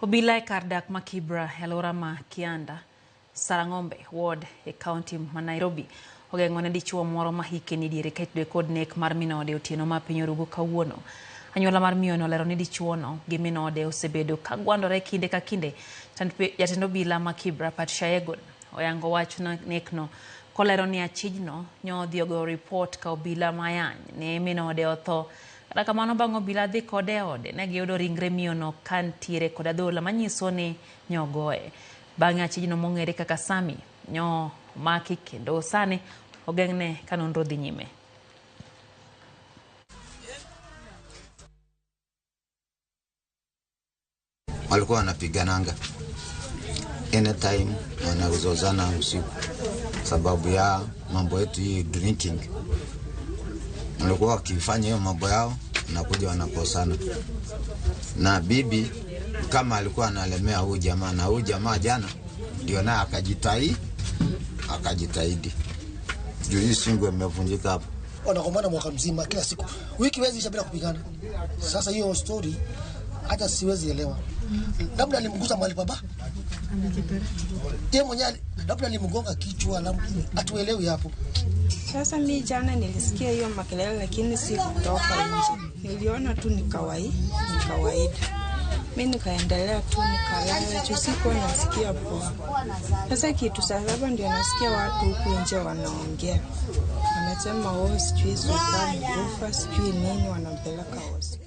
Obila e kar dak ma Kibra e alwora ma Kianda, Sarang'ombe ward e kaunti ma Nairobi ogeng'o ne dichuo moro ma hike ni diere ka itude kod nek mar minode otieno ma piny orugo kawuono. Anyuola mar miyono olero ni dichuono gi minode osebedo ka gwandore kinde ka kinde. Jatend obila ma Kibra Patricia Yegon oyango wach nekno kolero ni achijno nyo odhi ogoyo ripot ka obila mayany ni minode otho. Kata kamano bang' obila dhi kode e ode ne giyudo ringre miyono ka ntiere kod adhola manyiso ni nyogoye. Bang'e achijno mong'ere kaka Sami nyo omaki kendo sani ogeng'ne ka nonro dhi nyime. Walikuwa wanapigananga anytime, wanazozana usiku sababu ya mambo yetu hii drinking. Walikuwa wakifanya hiyo mambo yao, nakuja wanakosana, na bibi kama alikuwa analemea huyu jamaa, na huyu jamaa jana ndio naye akajitahidi juu hii shingo imevunjika hapo. Wanagombana mwaka mzima, kila siku, wiki wezi isha bila kupigana. Sasa hiyo story hata siwezi elewa, labda alimgusa mahali pabaya, yeye mwenyewe labda alimgonga kichwa, hatuelewi hapo. Sasa mi jana nilisikia hiyo makelele, lakini si kutoka nje, niliona tu ni kawaida, ni kawaida. Mi nikaendelea tu nikalala, juu sikuwa nasikia poa. Sasa kitu saa 7 ndio nasikia watu huku nje wanaongea, wanasema oh, sijui Supa amekufa, sijui nini, wanampeleka hosi.